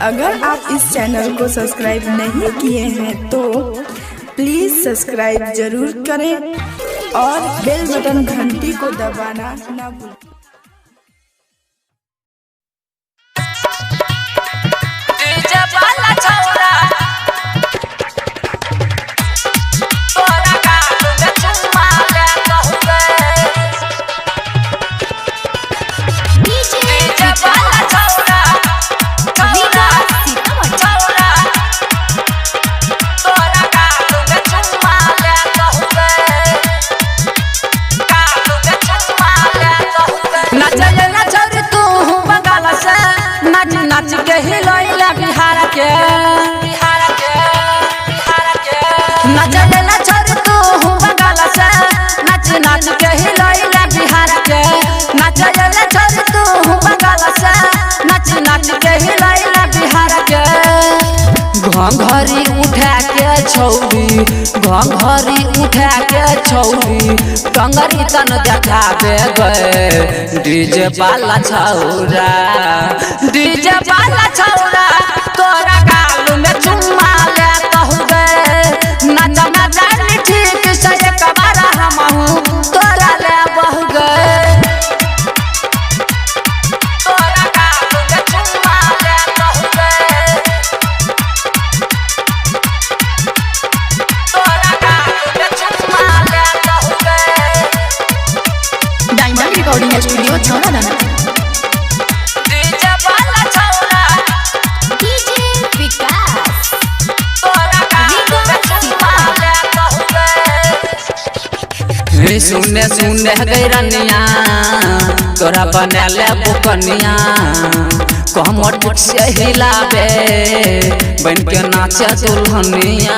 अगर आप इस चैनल को सब्सक्राइब नहीं किए हैं तो प्लीज़ सब्सक्राइब जरूर करें और बेल बटन घंटी को दबाना ना भूलें। नाच के हिलैला बिहार के बिहार के बिहार के नचैला छोड़ तू बंगाल से नाच नाच के हिलैला बिहार के नचैला छोड़ तू बंगाल से नाच नाच के हिलैला बिहार के। घंघरी उठा के छौरी घंघरी उठा के छौरी टंगरी तन देखाबे गए डीजे वाला छौरा डीजे वाला छौरा तोरा गाल में चुम्मा ले कहू गे नाच ना जानी ठीक से एक बार हमहू तोरा ले बहु गे तोरा गाल में चुम्मा ले कहू गे तोरा गाल में चुम्मा ले कहू गे। Diamond recording studio छौड़ादाना। डीजे वाला छौरा डीजे विकास तोरा गाल में चुम्मा ले कहू गे। सुने सुने गैरनिया तोरा बनले बुकनिया कमर से हिलाबे बन के नाचे दुल्हनिया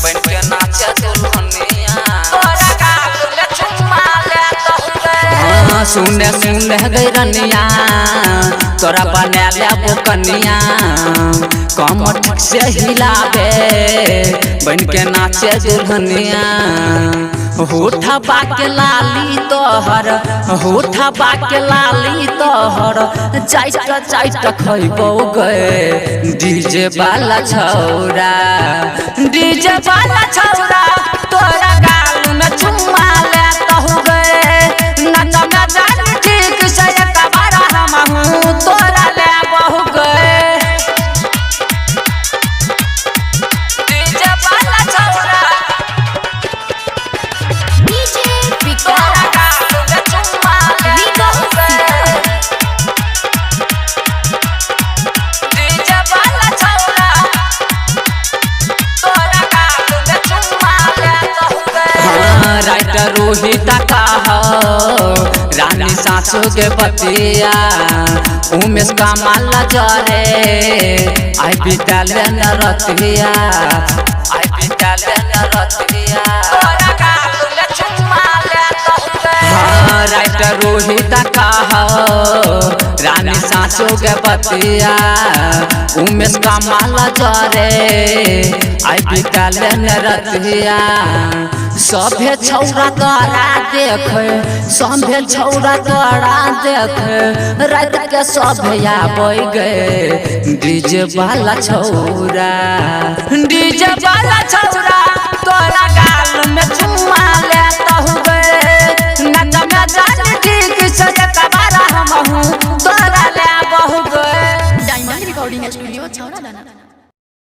बन के नाचे दुल्हनिया तोरा गाल में चुम्मा ले कहू गे। हाँ सुने सुने गैरनिया तोरा बनले बुकनिया कमर से हिलाबे बन के नाचे दुल्हनिया। होठा बाके लाली तोहर होठा बाके लाली तोहर चाइट चाइट खइबौ गे डीजे वाला छौरा डीजे वाला छौरा तोरा गाल में चुम्मा ले कहू गे नाच ना जानी ठीक से एक बार हमहू तोरा ले बहु गे डीजे वाला छौरा डीजे तोरा विकास गाल में चुम्मा ले कहू गे डीजे वाला छौरा तोरा गाल में चुम्मा ले कहू गे। हाँ राइटर रोहित का रानी सासू के बतिया उमेश का माला जरे आई विद्यालय न रतिया आई विद्यालय न रतिया तोरा गाल में चुम्मा ले कहू गे। हाँ राइटर रोहित का रानी सासू के बतिया उमेश का माला जरे आई विद्यालय न रतिया। सभे छौरा तोरा देखे सभे छौरा तोरा देखे रात के सभे आबै गे डीजे वाला छौरा डीजे वाला छौरा तोरा गाल में चुम्मा ले कहू गे नाच ना जानी ठीक से एक बार हमहू तोरा ले बहु गे। Diamond recording studio छौड़ादाना।